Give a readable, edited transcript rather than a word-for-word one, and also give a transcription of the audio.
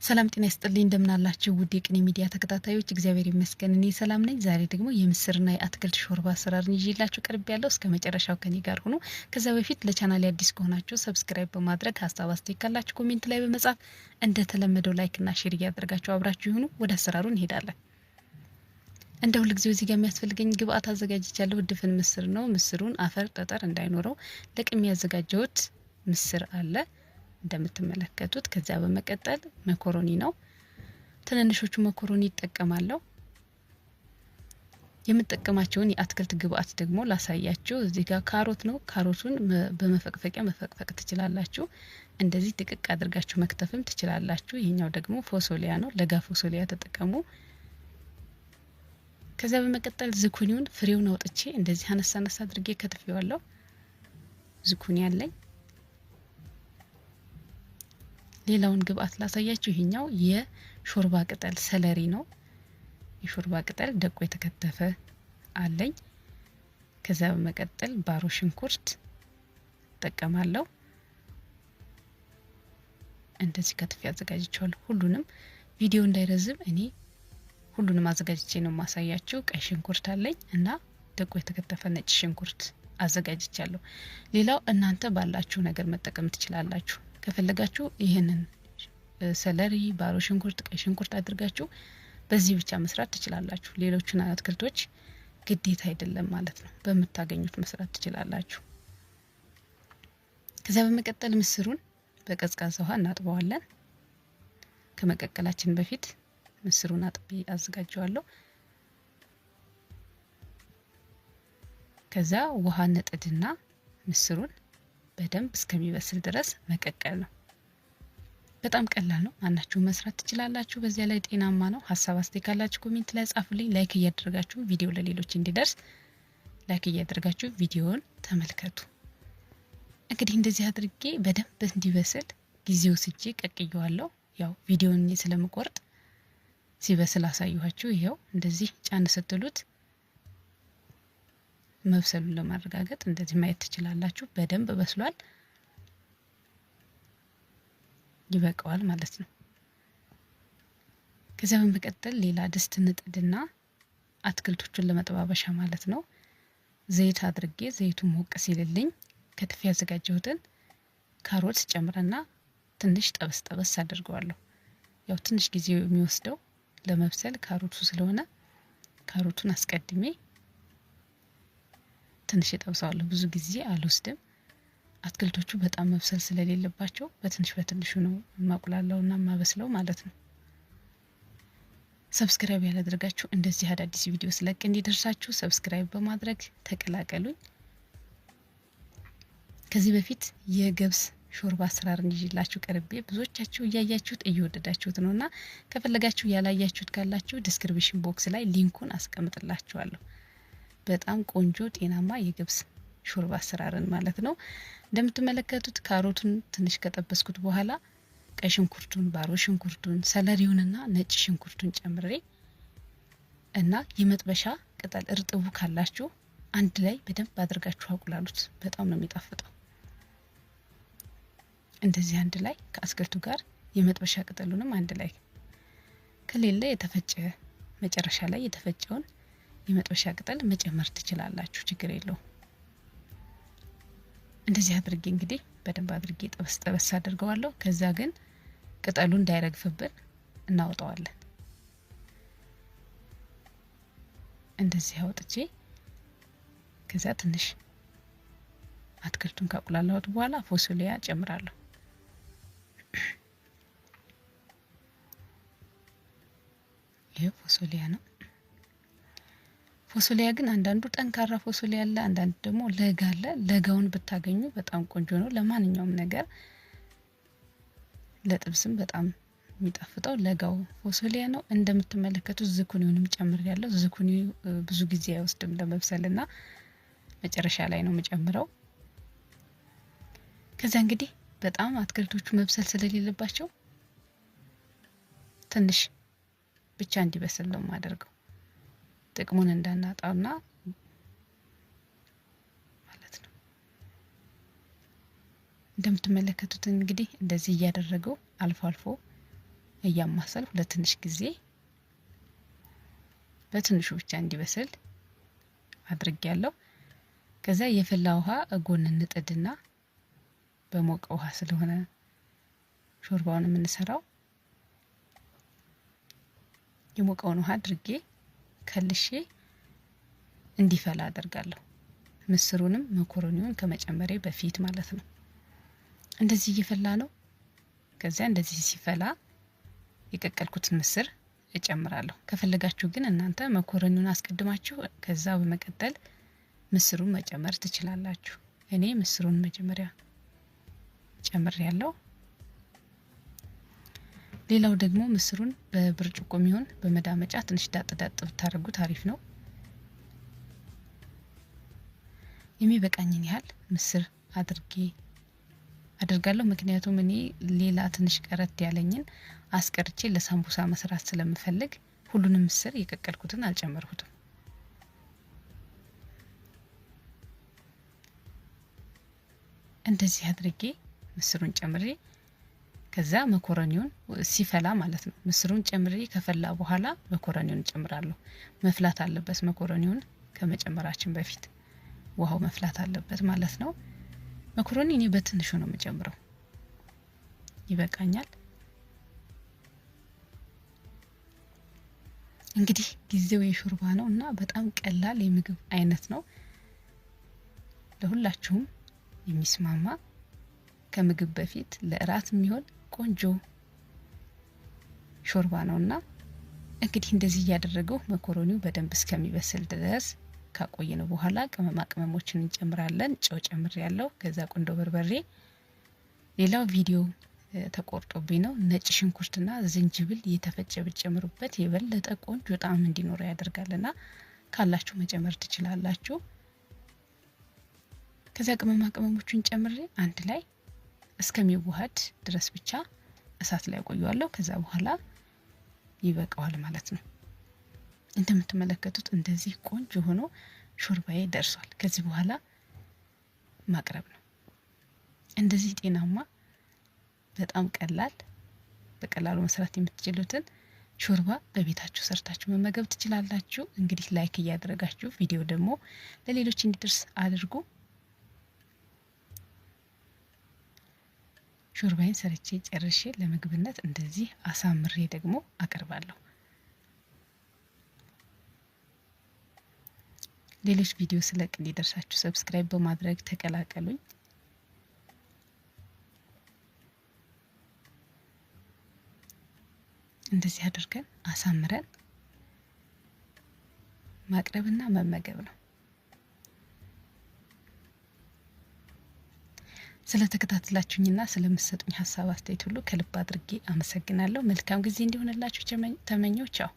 ሰላም ጤና ይስጥልኝ፣ እንደምናላችሁ ውድ የቅኔ ሚዲያ ተከታታዮች፣ እግዚአብሔር ይመስገን እኔ ሰላም ነኝ። ዛሬ ደግሞ የምስርና የአትክልት ሾርባ አሰራርን ይዤላችሁ ቀርቤያለሁ። እስከ መጨረሻው ከኔ ጋር ሁኑ። ከዛ በፊት ለቻናሌ አዲስ ከሆናችሁ subscribe በማድረግ፣ ሀሳብ አስተያየት ካላችሁ comment ላይ በመጻፍ፣ እንደተለመደው like ና share እያደረጋችሁ አብራችሁ ይሁኑ። ወደ አሰራሩ እንሄዳለን። እንደ ሁልጊዜው እዚህ ጋር የሚያስፈልገኝ ግብአት አዘጋጅቻለሁ። ድፍን ምስር ነው። ምስሩን አፈር ጠጠር እንዳይኖረው ለቅሜ ያዘጋጀሁት ምስር አለ እንደምትመለከቱት። ከዚያ በመቀጠል መኮሮኒ ነው። ትንንሾቹ መኮሮኒ ይጠቀማለሁ። የምጠቀማቸውን የአትክልት ግብአት ደግሞ ላሳያችሁ። እዚህ ጋር ካሮት ነው። ካሮቱን በመፈቅፈቂያ መፈቅፈቅ ትችላላችሁ። እንደዚህ ድቅቅ አድርጋችሁ መክተፍም ትችላላችሁ። ይሄኛው ደግሞ ፎሶሊያ ነው። ለጋ ፎሶሊያ ተጠቀሙ። ከዚያ በመቀጠል ዝኩኒውን ፍሬውን አውጥቼ እንደዚህ አነሳ አነሳ አድርጌ ከትፌዋለሁ። ዝኩኒ አለኝ። ሌላውን ግብአት ላሳያችሁ። ይሄኛው የሾርባ ቅጠል celery ነው። የሾርባ ቅጠል ደቆ የተከተፈ አለኝ። ከዚያ በመቀጠል ባሮ ሽንኩርት እጠቀማለሁ። እንደዚህ ከትፌ አዘጋጅቼዋለሁ። ሁሉንም ቪዲዮ እንዳይረዝም እኔ ሁሉንም አዘጋጅቼ ነው ማሳያችሁ። ቀይ ሽንኩርት አለኝ እና ደቆ የተከተፈ ነጭ ሽንኩርት አዘጋጅቻለሁ። ሌላው እናንተ ባላችሁ ነገር መጠቀም ትችላላችሁ። ከፈለጋችሁ ይህንን celery፣ ባሮ ሽንኩርት፣ ቀይ ሽንኩርት አድርጋችሁ በዚህ ብቻ መስራት ትችላላችሁ። ሌሎቹን አትክልቶች ግዴታ አይደለም ማለት ነው። በምታገኙት መስራት ትችላላችሁ። ከዚያ በመቀጠል ምስሩን በቀዝቃዛ ውሃ እናጥበዋለን። ከመቀቀላችን በፊት ምስሩን አጥቤ አዘጋጀዋለሁ። ከዛ ውሃ ነጥድና ምስሩን በደንብ እስከሚበስል ድረስ መቀቀል ነው። በጣም ቀላል ነው። ማናችሁ መስራት ትችላላችሁ። በዚያ ላይ ጤናማ ነው። ሀሳብ አስተያየት ካላችሁ comment ላይ ጻፉልኝ። Like እያደረጋችሁ ቪዲዮ ለሌሎች እንዲደርስ like እያደረጋችሁ ቪዲዮውን ተመልከቱ። እንግዲህ እንደዚህ አድርጌ በደንብ እንዲበስል ጊዜ ወስጄ ቀቅየዋለሁ። ያው ቪዲዮውን ስለምቆርጥ ሲበስል አሳየኋችሁ። ይኸው እንደዚህ ጫን ስትሉት መብሰሉን ለማረጋገጥ እንደዚህ ማየት ትችላላችሁ። በደንብ በስሏል፣ ይበቃዋል ማለት ነው። ከዚያ በመቀጠል ሌላ ድስት ንጥድና አትክልቶቹን ለመጠባበሻ ማለት ነው ዘይት አድርጌ ዘይቱ ሞቅ ሲልልኝ ከትፌ ያዘጋጀሁትን ካሮት ጨምረና ትንሽ ጠበስ ጠበስ አድርገዋለሁ። ያው ትንሽ ጊዜ የሚወስደው ለመብሰል ካሮቱ ስለሆነ ካሮቱን አስቀድሜ ትንሽ እጠብሰዋለሁ። ብዙ ጊዜ አልወስድም። አትክልቶቹ በጣም መብሰል ስለሌለባቸው በትንሽ በትንሹ ነው የማቁላላውና የማበስለው ማለት ነው። Subscribe ያላደረጋችሁ እንደዚህ አዳዲስ ቪዲዮ ስለቅ እንዲደርሳችሁ subscribe በማድረግ ተቀላቀሉኝ። ከዚህ በፊት የገብስ ሾርባ አሰራርን ይዤላችሁ ቀርቤ ብዙዎቻችሁ እያያችሁት እየወደዳችሁት ነውና ከፈለጋችሁ ያላያችሁት ካላችሁ description box ላይ link ኡን አስቀምጥላችኋለሁ። በጣም ቆንጆ ጤናማ የገብስ ሾርባ አሰራርን ማለት ነው። እንደምትመለከቱት ካሮቱን ትንሽ ከጠበስኩት በኋላ ቀይ ሽንኩርቱን፣ ባሮ ሽንኩርቱን፣ celery ውንና ነጭ ሽንኩርቱን ጨምሬ እና የመጥበሻ ቅጠል እርጥቡ ካላችሁ አንድ ላይ በደንብ አድርጋችሁ አቁላሉት። በጣም ነው የሚጣፍጠው። እንደዚህ አንድ ላይ ከአትክልቱ ጋር የመጥበሻ ቅጠሉንም አንድ ላይ፣ ከሌለ የተፈጨ መጨረሻ ላይ የተፈጨውን የመጥበሻ ቅጠል መጨመር ትችላላችሁ። ችግር የለውም። እንደዚህ አድርጌ እንግዲህ በደንብ አድርጌ ጠበስ ጠበስ አድርገዋለሁ። ከዛ ግን ቅጠሉ እንዳይረግፍብን እናወጣዋለን። እንደዚህ አውጥቼ ከዛ ትንሽ አትክልቱን ካቁላላሁት በኋላ ፎሶሊያ ጨምራለሁ። ይህ ፎሶሊያ ነው። ፎሶሊያ ግን አንዳንዱ ጠንካራ ፎሶሊያ አለ፣ አንዳንዱ ደግሞ ለጋ አለ። ለጋውን ብታገኙ በጣም ቆንጆ ነው። ለማንኛውም ነገር ለጥብስም በጣም የሚጣፍጠው ለጋው ፎሶሊያ ነው። እንደምትመለከቱት ዝኩኒውንም ጨምሬያለሁ። ዝኩኒ ብዙ ጊዜ አይወስድም ለመብሰልና መጨረሻ ላይ ነው የምጨምረው። ከዚያ እንግዲህ በጣም አትክልቶቹ መብሰል ስለሌለባቸው ትንሽ ብቻ እንዲበስል ነው የማደርገው፣ ጥቅሙን እንዳናጣውና ማለት ነው። እንደምትመለከቱት እንግዲህ እንደዚህ እያደረገው አልፎ አልፎ እያማሰልኩ ለትንሽ ጊዜ በትንሹ ብቻ እንዲበስል አድርጌያለሁ። ከዛ የፈላ ውሃ ጎን እንጥድና በሞቀ ውሃ ስለሆነ ሾርባውን የምንሰራው የሞቀውን ውሃ አድርጌ ከልሼ እንዲፈላ አደርጋለሁ። ምስሩንም መኮረኒውን ከመጨመሬ በፊት ማለት ነው። እንደዚህ እየፈላ ነው። ከዚያ እንደዚህ ሲፈላ የቀቀልኩትን ምስር እጨምራለሁ። ከፈለጋችሁ ግን እናንተ መኮረኒውን አስቀድማችሁ ከዛ በመቀጠል ምስሩን መጨመር ትችላላችሁ። እኔ ምስሩን መጀመሪያ ጨምሬያለሁ። ሌላው ደግሞ ምስሩን በብርጭቆ የሚሆን በመዳመጫ ትንሽ ዳጥ ዳጥ ብታደርጉት አሪፍ ነው። የሚበቃኝን ያህል ምስር አድርጋለሁ። ምክንያቱም እኔ ሌላ ትንሽ ቀረት ያለኝን አስቀርቼ ለሳምቡሳ መስራት ስለምፈልግ ሁሉንም ምስር የቀቀልኩትን አልጨመርኩትም። እንደዚህ አድርጌ ምስሩን ጨምሬ ከዛ መኮረኒውን ሲፈላ ማለት ነው። ምስሩን ጨምሬ ከፈላ በኋላ መኮረኒውን ጨምራለሁ። መፍላት አለበት። መኮረኒውን ከመጨመራችን በፊት ውሃው መፍላት አለበት ማለት ነው። መኮረኒ እኔ በትንሹ ነው የምጨምረው፣ ይበቃኛል። እንግዲህ ጊዜው የሾርባ ነው እና በጣም ቀላል የምግብ አይነት ነው። ለሁላችሁም የሚስማማ ከምግብ በፊት ለእራት የሚሆን ቆንጆ ሾርባ ነውና እንግዲህ እንደዚህ እያደረገው መኮረኒው በደንብ እስከሚበስል ድረስ ካቆየነው በኋላ ቅመማ ቅመሞችን እንጨምራለን። ጨው ጨምሬያለሁ። ከዛ ቁንዶ በርበሬ። ሌላው ቪዲዮ ተቆርጦብኝ ነው። ነጭ ሽንኩርትና ዝንጅብል የተፈጨ ብትጨምሩበት የበለጠ ቆንጆ ጣዕም እንዲኖረው ያደርጋልና ካላችሁ መጨመር ትችላላችሁ። ከዚያ ቅመማ ቅመሞቹን ጨምሬ አንድ ላይ እስከሚዋሃድ ድረስ ብቻ እሳት ላይ ቆየዋለሁ። ከዛ በኋላ ይበቃዋል ማለት ነው። እንደምትመለከቱት እንደዚህ ቆንጆ ሆኖ ሾርባዬ ደርሷል። ከዚህ በኋላ ማቅረብ ነው። እንደዚህ ጤናማ፣ በጣም ቀላል፣ በቀላሉ መስራት የምትችሉትን ሾርባ በቤታችሁ ሰርታችሁ መመገብ ትችላላችሁ። እንግዲህ like እያደረጋችሁ ቪዲዮ ደግሞ ለሌሎች እንዲደርስ አድርጉ። ሾርባዬን ሰርቼ ጨርሼ ለምግብነት እንደዚህ አሳምሬ ደግሞ አቀርባለሁ። ሌሎች ቪዲዮ ስለቅ እንዲደርሳችሁ subscribe በማድረግ ተቀላቀሉኝ። እንደዚህ አድርገን አሳምረን ማቅረብና መመገብ ነው። ስለተከታተላችሁኝና ስለምትሰጡኝ ሀሳብ አስተያየት ሁሉ ከልብ አድርጌ አመሰግናለሁ። መልካም ጊዜ እንዲሆንላችሁ ተመኘው። ቻው።